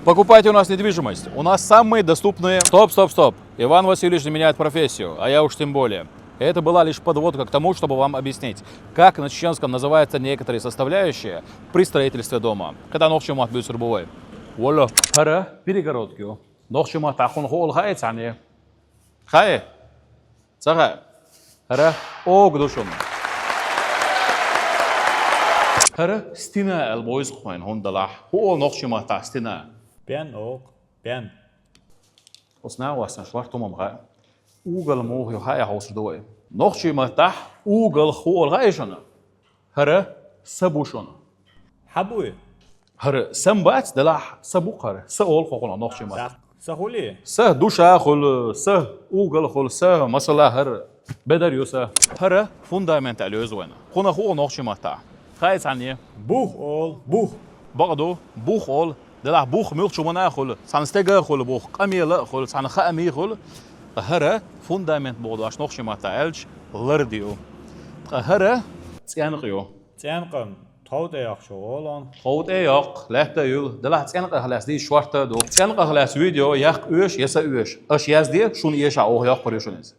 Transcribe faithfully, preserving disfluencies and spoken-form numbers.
Покупайте у нас недвижимость. У нас самые доступные... Стоп, стоп, стоп. Иван Васильевич не меняет профессию, а я уж тем более. Это была лишь подводка к тому, чтобы вам объяснить, как на чеченском называются некоторые составляющие при строительстве дома. Когда нохчийн мотт буьйцур бу вай. Валлахӏи. ХӀара перегородка ю. Нохчийн маттахь хӀун хул хаьий цхьанна? Хаьий? Ца хаьа. ХӀара ог ду шуна. ХӀара стена аьлла бовза-кх вайна, хӀунда делахь. ХӀун олу нохчийн маттахь стена? Бен ог. Бен. Оцу нахаца шорта хӀума ма хаьа. Угол муха ю хаьий хьовсур ду вай. Нохчийн маттахь угол хӀун олу хаьий шуна? ХӀара са бу шуна. Хьан буй? ХӀара са ма бац, делахь са бу-кх хӀара. Са олу-кх хӀокхунах нохчийн маттахь. Са, са хуьлий? Са душа хуьлу, са угол хуьлу, са, масала, хӀара бедар ю са. ХӀара фундамент аьлла йовза вайна. Кхунах хӀун олу нохчийн маттахь? Хаьий цхьанна? Бух олу, бух. Бакъ ду, бух олу. Делахь бух муьлххачу хӀуманах хуьлу, цхьана стеган хуьлу бух, къамелан а хуьлу, цхьана хаамийн хуьлу. Ткъа хӀара фундамент бохург ду аша нохчийн маттахь аьлча, лард ю. Ткъа хӀара цӀенкъа ю. ЦӀенкъа тхов тӀе йоккхуш ю олу. Тхов тӀе йоккху, лаьтта а юьллу, делахь цӀенкъах лаьцна дийца шорта а ду. ЦӀенкъах лаьцна видео яккха оьшу я ца оьшу, аша язде, шуна эшахь оха йоккхур ю шуна иза.